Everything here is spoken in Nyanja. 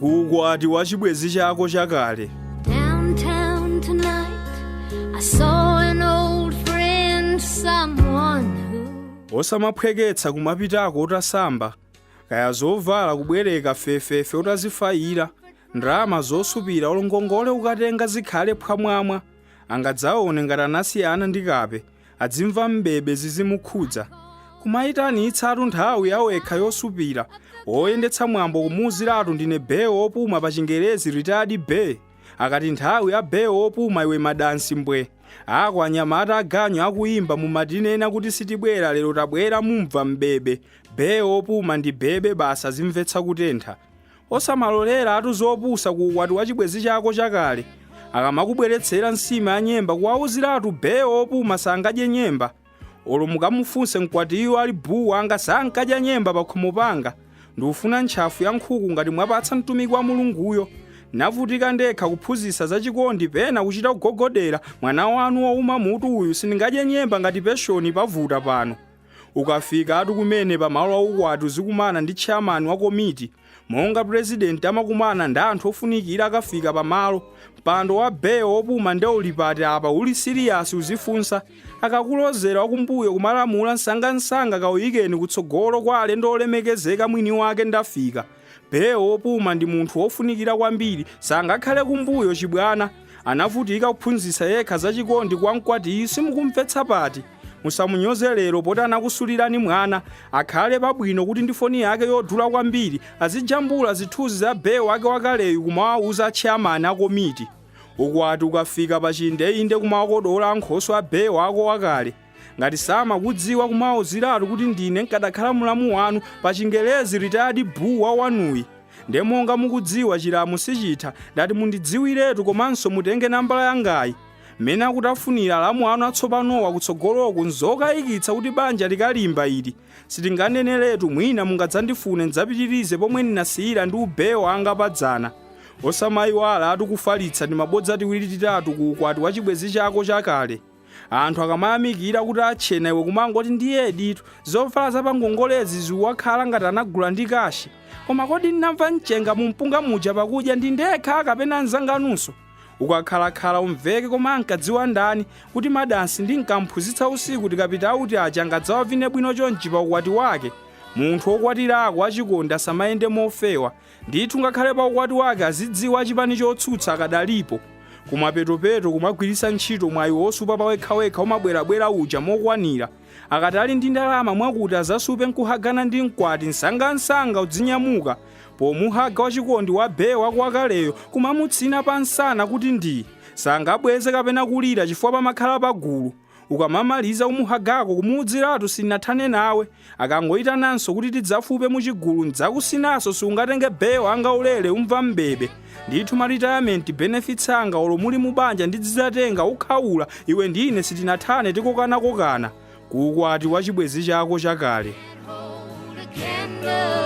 Kuukwati wa chibwenzi chako chakale. Downtown tonight, I saw an old friend, someone who Osamaphweketsa kumapitako utasamba, kaya zovala kubwereka fefefe utazifayira, ndalama zosupira olo ngongole ukatenga zikhale phwamwamwa. Angadzaone ngati anasiyana ndi kape, adzimva mbebe zizimukhudza. Kumayitanitsatu nthawi yawekha yosupira, woyendetsa mwambo kumuwuziratu ndine bewo wopuma pa Chingerezi retired be. Akati nthawi ya bewo wopuma iwe madansi mbwe. Ako anyamata aganyu akuyimba mumatinena kuti sitibwera, lero tabwera mumva mbebe. Bewo wopuma ndi bebe basa zimvetsa kutentha. Osamalolera atu zopusa ku ukwati wa chibwenzi chako chakale. Akamakubweretsera nsima ya nyemba kuwawuziratu bewo wopuma sangadye nyemba. Olo mukamufunse mkwatiyo ali buwa anga sankadya nyemba pakhomo panga. Ndikufuna ntchafu ya nkhuku ngati mwapatsa mtumiki wa Mulunguyo. Navutika ndekha kuphunzitsa zachikondi pena kuchita kugogodera mwana wanu wouma mutu uyu sindingadye nyemba ngati penshoni pavuta pano. Ukafika atu kumene pamalo aukwati uzikumana ndi chairman wa komiti monga purezidenti amakumana ndi anthu ofunikira akafika pamalo. Mpando wa bewo wopuma nde uli pati apa, uli serious uzifunsa. Akakulozera wakumbuyo kumalamula msangamsanga kawuyikeni kutsogolo kwa alendo olemekezeka mwini wake ndafika. Bewo wopuma ndi munthu wofunikira kwambiri, sangakhale kumbuyo chibwana. Anavutika kuphunzitsa yekha zachikondi kwa mkwatiyu simukumvetsa pati. Musamunyoze lero poti anakusulirani mwana. Akhale pabwino kuti ndi foni yake yodula kwambiri azijambula zithunzi za bewo wake wakaleyu kumawawuza chairman a komiti. Ukwati ukafika pa chindeyinde kumawakodola ankhoso a bewo ako wakale. Ngati samakudziwa kumawawuziratu kuti ndine nkadakhala mulamu wanu pa Chingerezi retired buwa wanuyi. Nde monga mukudziwa chilamu sichitha, ndati mundidziwiretu komanso mutenge nambala yangayi. Mmene akutafunira alamu anu atsopanowa kutsogoloku nzokayikitsa kuti banja likalimba ili. Sitinganeneretu mwina mungadzandifune ndzapitirize pomwe ndinasiyira ndi ubewo anga padzana. Osamayiwala atu kufalitsa ndi mabodza tiwiri titatu ku ukwati wa chibwenzi chako chakale. Anthu akamayamikira kuti atchena iwe kumangoti ndiye ditu, zovala zapangongolezi ziwakhala ngati anagula ndi cash. Koma kodi ndinamva mchenga mumpunga muja pakudya ndi ndekha kapena anzanganunso? Ukakhalakhala umveke koma ankadziwa ndani kuti madansi ndinkamphunzitsa usiku tikapita out aja angadzawavine bwino chonchi pa ukwati wake. Munthu wokwatirako achikondi asamayende mofewa. Ndithu ngakhale pa ukwati wake azidziwa achipani chotsutsa akadalipo. Kumapetopeto kumagwiritsa ntchito mwayi wosupa pawekhawekha umabwerabwera uja mokwanira. Akati ali ndi ndalama mwakuti azasupe nkuhagana ndi mkwati msangamsanga udzinyamuka. Pomuhaga wachikondi wa bewo wako wakaleyo kumamutsina pansana kuti ndi. Sangabweze kapena kulira chifukwa pamakhala pagulu. Ukamamaliza kumuhagako kumuwuziratu sindinathane nawe. Akangoyitananso kuti tidzafupe muchigulu ndidzakusinanso sungatenge bewo anga ulere umva mbebe. Ndithu ma retirement benefits anga olo muli mubanja ndizidzatenga ukhaula iwe ndine sitinathane tikokanakokana. Kuukwati wa chibwenzi chako chakale. Hold a candle.